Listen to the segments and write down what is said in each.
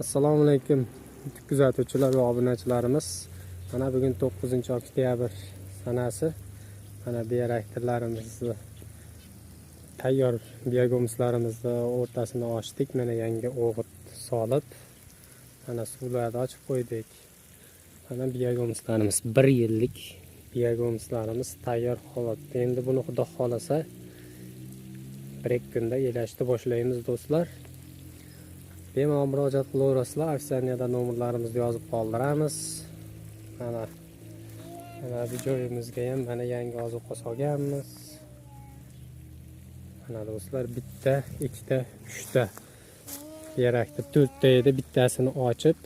Assalomu alaykum kuzatuvchilar va obunachilarimiz. Mana bugun 9 oktyabr sanasi. Mana bioreaktorlarimizni, tayyor biogumuslarimizni o'rtasini ochdik. Mana yangi o'g'it solib, mana suvlarni ochib qo'ydik. Mana biogumuslarimiz, 1 yillik biogumuslarimiz tayyor holatda. Endi buni xudo xolasa 1-2 kunda elashni boshlaymiz do'stlar. Bemalol murojaat qilaverasizlar. Aksiyada nomerlarimizni yozib qoldiramiz. Mana bu joyimizga ham mana yangi ozuqa solganmiz. Mana do'stlar, bitta, ikkita, uchta bioreaktor, to'rtta edi, bittasini ochib,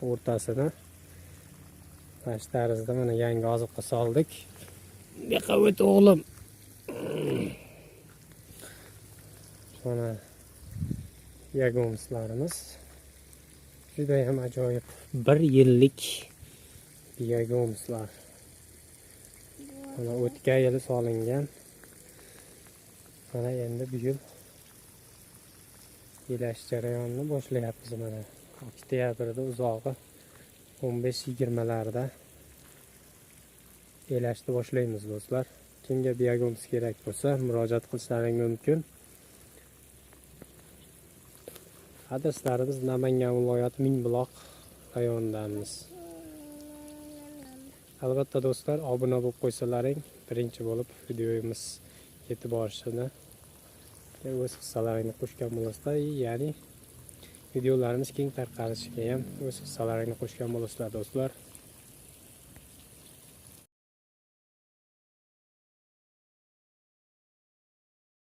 o'rtasini mana shu tarzda mana yangi ozuqa soldik. Bu yoqqa o't, o'g'lim. Mana biogumuslarimiz judayam ajoyib, 1 yillik biogumuslar. Mana o'tgan yili solingan. Mana endi bu yil elash jarayonini boshlayapmiz. Mana oktyabrda, uzog'i 15-20larda elashni boshlaymiz do'stlar. Kimga biogumus kerak bo'lsa, murojaat qilishlaring mumkin. Adreslarimiz Namangan viloyati Mingbuloq rayonidamiz. Albatta do'stlar, obuna bo'lib qo'ysalaring, birinchi bo'lib videomiz yetib borishini o'z hissalaringni qo'shgan bo'lasizlar, ya'ni videolarimiz keng tarqalishiga ham o'z hissalaringni qo'shgan bo'lasizlar do'stlar.